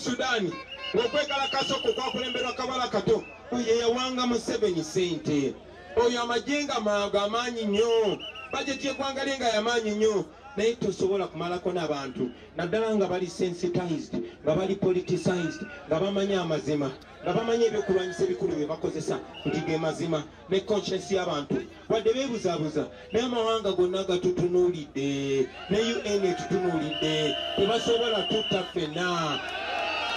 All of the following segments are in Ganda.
Sudan ng'okwekalakasa okwo kwakulemberwa Kabala Kato, oyo yawanga Museveni ssente, oyo amagye nga amaanyi nnyo, bajeti y'eggwanga lye nga yamaanyi nnyo, naye tosobola kumalako n'abantu naddala nga bali sensitized, nga bali politicized, nga bamanyi amazima, nga bamanyi ebyokulwanyisa ebikulu bye bakozesa nti ge mazima ne conscience y'abantu. Wadde beebuzaabuza, naye amawanga gonna gatutunuulidde, ne UN etutunuulidde, tebasobola tutta ffenna.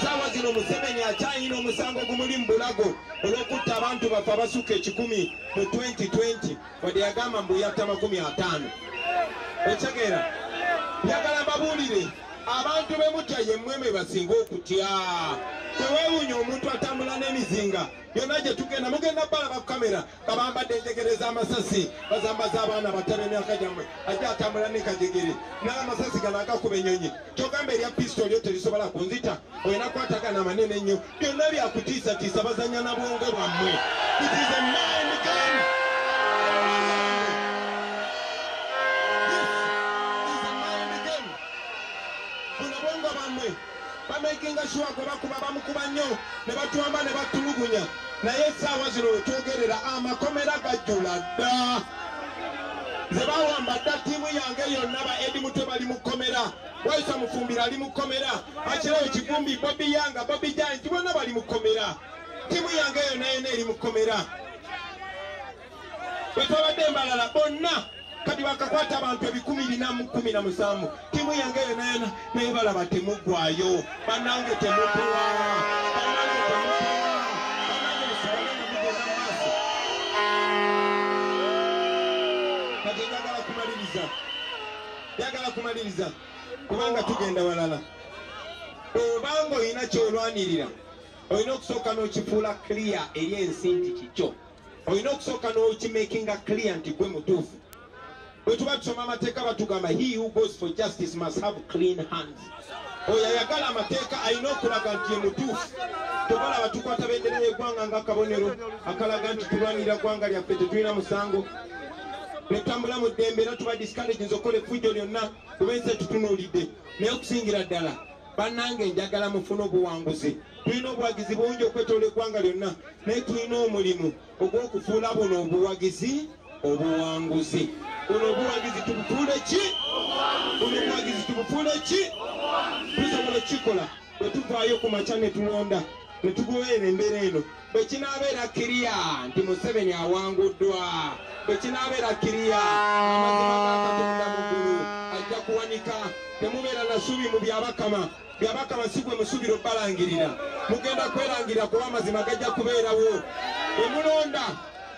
Saawa zino Museveni akyayina omusango gumuli mu bulago olw'okutta abantu baffe abasukka 100 mu 2020, wadde yagamba mbu yatta 50. Okitegeera? Njagala mbabuulire, abantu be mutya ye mmwe mwe basinga okutya. Teweewuunya omuntu atambula n'emizinga yonna gye tugenda, mugenda balaba ku kamera nga bambadde enjegere z'amasasi, bazambaza abaana bato b'emyaka gyammwe, ajja atambula ne kajegere n'amasasi gano agakuba ennyonyi. Kyogamba erya pisito lyo terisobola kunzita, olina kukwatagana amanene ennyo. Byonna byakutiisatiisa, bazannya na bwongo bwammwe. It is a mind game. This is a mind game. Buno bwongo bwammwe bamakinga sure gwe bakuba bamukuba nnyo ne batuwamba ne batulugunya, naye essaawa zino we twogerera amakomera gajjula dda. Nze bawamba dda ttiimu yange yonna, ba Eddie Mutwe bali mu kkomera, Waiswa Mufumbiro ali mu kkomera, Achileo Kivumbi, Bobi Yanga, Bobi Giant bonna bali mu kkomera. Ttiimu yange yonna yonna eri mu kkomera. Bwe twabadde embalala bonna kati bakakwata abantu 417. Ttiimu yange yonna yonna, naye balaba temuggwayo. Bannange temupowa, bannange temupowa, bannange musigale nga mugenda mu maaso. Kati njagala kumaliriza, njagala kumaliriza kubanga tugenda walala. Obanga olina ky'olwanirira, olina okusooka n'okifuula clear eri ensi nti kikyo. Olina okusooka n'okimakinga clear nti gwe mutuufu. Bwe tuba tusoma amateeka batugamba he who goes for justice must have clean hands. Oyo ayagala amateeka alina okulaga nti ye mutuufu. Tobalaba tukwata bendera y'eggwanga ng'akabonero akalaga nti tulwanirira ggwanga lyaffe, tetulina musango, ne tutambula mu ddembe, era tuba discourage nze okukola effujjo lyonna kuba ensi etutunuulidde. Naye okusingira ddala bannange njagala mufune obuwanguzi. Tulina obuwagizi bungi okwetoola eggwanga lyonna, naye tulina omulimu ogw'okufuula buno obuwagizi obuwanguzi. Buno obuwagizi tubufuule ki? Buno obuwagizi tubufuule ki? Tusobola okukikola bwe tuvaayo ku makya ne tulonda ne tugoberera embeera eno. Bwe kinaabeera kiriya nti Museveni awanguddwa, bwe kinaabeera kiriya amazima ga Katonda mu ggulu ajja kuwanika. Temubeera na ssuubi mu Byabakama. Byabakama si gwe musuubira obbalangirira, mugenda kwerangirira kuba amazima gajja kubeerawo. Bwe mulonda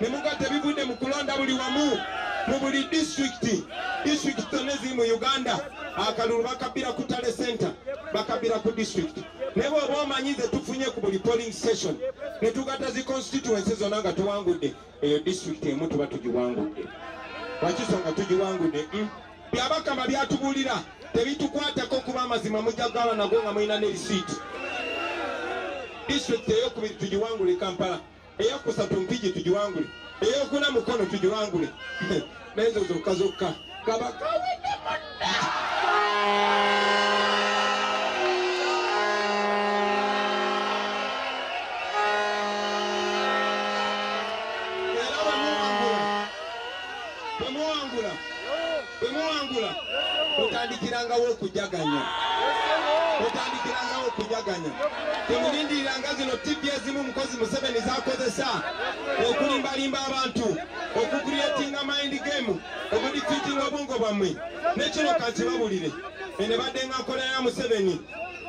ne mugatta ebivudde mu kulonda buli wamu mu buli disitulikiti, disitulikiti zonna eziri mu Uganda, akalulu bakabbira ku tally center, bakabbira ku disitulikiti. Naye bw'oba omanyi ze tufunye ku buli polling station ne tugatta zi constituency zonna nga tuwangudde, eyo disitulikiti emu tuba tugiwangudde. Wakiso nga tugiwangudde. Byabakama byatubuulira tebitukwatako kuba amazima mujja kugaba nago nga mulina ne risiiti. Disitulikiti eyokubiri tugiwangule Kampala, eyokusatu Mpigi tugiwangule, eyokuna Mukono tugiwangule, n'ezo zokka zokka kaba kawedde mudda. Era bwe muwangula, bwe muwangula mutandikirangawo okujaganya, mutandikirangawo okujaganya. Temulindiriranga zino TV ezimu mukozi Museveni zakozesa okulimbalimba abantu, okucreatinga mind game, okudefeatinga obwongo bwammwe. Nekino kankibabulire, ene badde nga nkola ya Museveni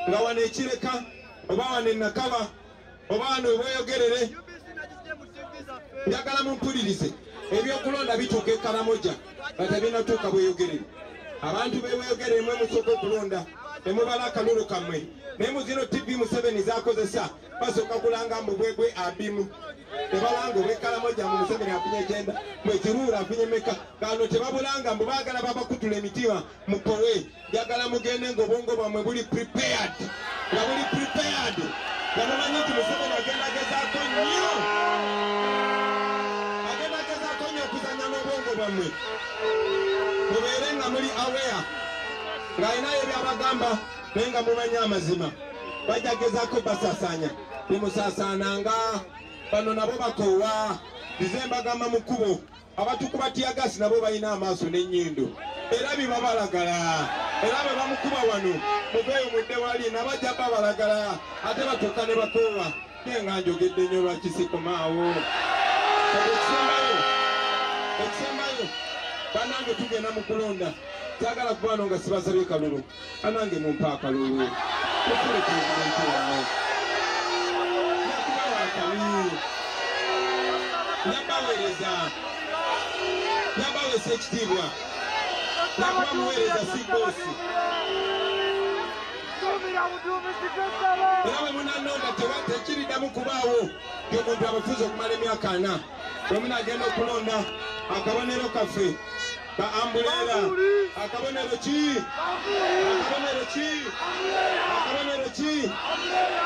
nga wano ekireka oba wano enakaba oba wano obweyogerere. Njagala mumpulirize, ebyokulonda bituuka e Karamoja nga tebinatuuka Bweyogerere. Abantu b'Ebweyogerere mwe musooka okulonda, temubala akalulu kammwe. Naye mu zino TV Museveni zakozesa basooka kulanga mbu bwegwe abimu, tebalanga obw'e Karamoja mbu Museveni afunye ekyenda, mbu ekiruura afunye meka. Gano tebabulanga mbu baagala babakutula emitima mupowe. Njagala mugende ng'obwongo bwammwe buli prepared, nga buli prepared, nga mumanyi nti Museveni agenda agezaako nnyo, agenda agezaako nnyo okuzannya n'obwongo bwammwe. Mubeere nga muli aware, ng'alinayo byabagamba naye nga mumanyi amazima. Bajja gezaako basaasaanya. Temusaasaananga. Bano nabo bakoowa. Nze mbagamba mu kkubo, abatukuba tiyagasi nabo balina amaaso n'ennyindo. Era bibabalagala. Era bwe bamukuba wano, muveeyo mudde wali, nabajja babalagala. Ate batuuka ne bakoowa. Naye nga njogedde nnyo lwaki sikomaawo. Kati ekisembayo, bannange tugenda mu kulonda. Saagala kuba wano nga sibasabye kalulu. Bannange mumpe akalulu. Tufule pulezidenti wammwe. Njakubawa akabi. Njabaweereza. Njabaweesa ekitiibwa. Njakuba muweereza si bboosi. Era bwe munanonda tekiriddamu kubaawo gy'omuntu abafuzi okumala emyaka 40. Bwe munaagenda okulonda akabonero kaffe ka ambuleera. Akabonero ki? Akabonero ki? Akabonero ki?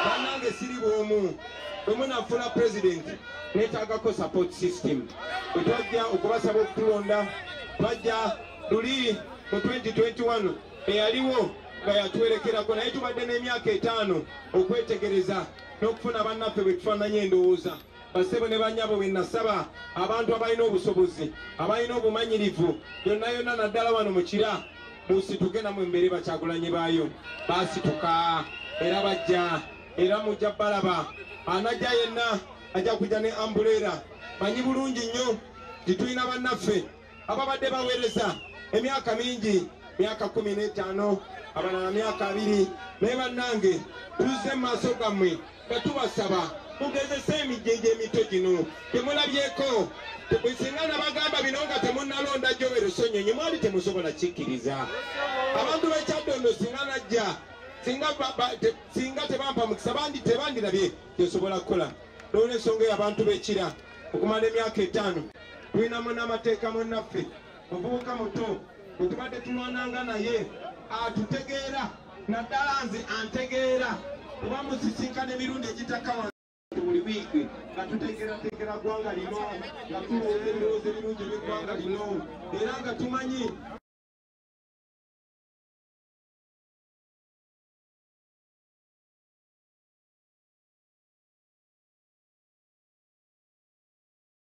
Bannange siri bw'omu. Bwe munafuula pulezidenti neetaagako support system. Bwe twajja okubasaba okutulonda, twajja luli mu 2021 eyaliwo nga yatwerekerako, naye tubadde n'emyaka 5 okwetegereza n'okufuna bannaffe bwe tufaananya endowooza. Bassebo ne bannyabo bwe nasaba abantu abalina obusobozi, abalina obumanyirivu, yonna yonna naddala wano mu Kira, musituke nammwe mubeere bakyagulanyi baayo. Baasituka era bajja, era mujja balaba. Anajja yenna ajja kujja ne ambuleera. Manyi bulungi nnyo nti tulina bannaffe ababadde baweereza emyaka mingi, myaka 15, abalala myaka 20. Naye bannange tuzze mu maaso gammwe nga tubasaba mugezese emijjinja emito gino temulabyeko. Singa nabagamba bino nga temunnalonda Joel Ssenyonyi, mwali temusobola kikkiriza. Abantu b'e Kyaddondo singa najja, singa tebampa mukisa, tebandirabye kyesobola kukola. N'olwensonga eyo abantu b'e Kira okumala emyaka 5 tulina munnamateeka munnaffe muvubuka muto bwe tubadde tulwananga naye atutegeera, naddala nze antegeera, kuba musisinkana emirundi egitakka wansi buli wiiki nga tuteekerateekera ggwanga lino, nga tulowooza ebirowoozo ebirungi eby'eggwanga lino, era nga tumanyi